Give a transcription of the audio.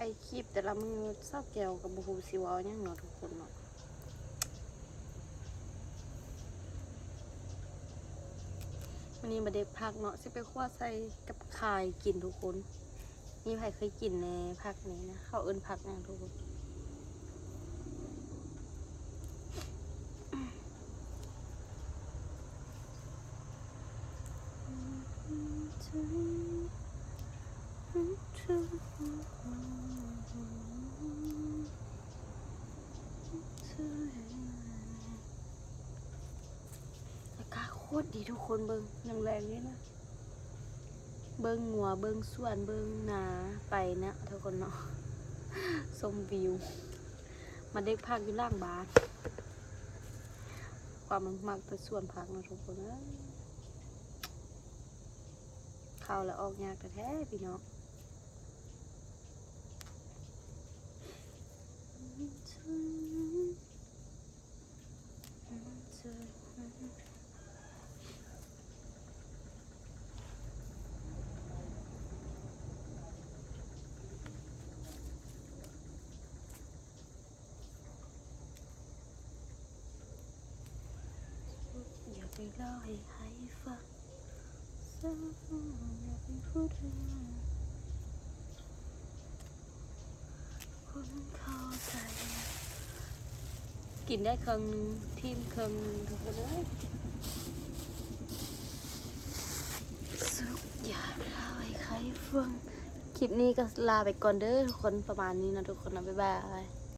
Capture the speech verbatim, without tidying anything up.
ไอคลิปแต่ละมือเศร้าแก้วกับบูฮูสิเว้าหยังเนาะทุกคนเนาะ วันนี้มาเด็กผักเนาะ สิไปคั่วใส่กับข่ายกินทุกคน มีใครเคยกินในผักนี้นะ เขาเอิ้นผักหยังทุกคน อากาศโคตรดีทุกคนเบิ่ง ยังแรงนี่นะ เบิ่งงัวเบิ่งสวนเบิ่งนาไปนะทุกคนเนาะ ชมวิว มาเด็กผักอยู่หลังบ้าน ความมันมักแต่สวนผักนะทุกคนเอ้ย เข้าแล้วออกยากแท้ๆพี่น้อง อย่าไปเล่าให้ใครฟัง อย่าไปพูดให้คนเข้าใจ กินได้ครึ่งหนึ่ง ทิ่มครึ่งหนึ่งทุกคนเอ้ย สุกอย่าไปเล่าให้ใครฟัง คลิปนี้ก็ลาไปก่อนเด้อทุกคน ประมาณนี้นะทุกคนนะ บ๊ายบาย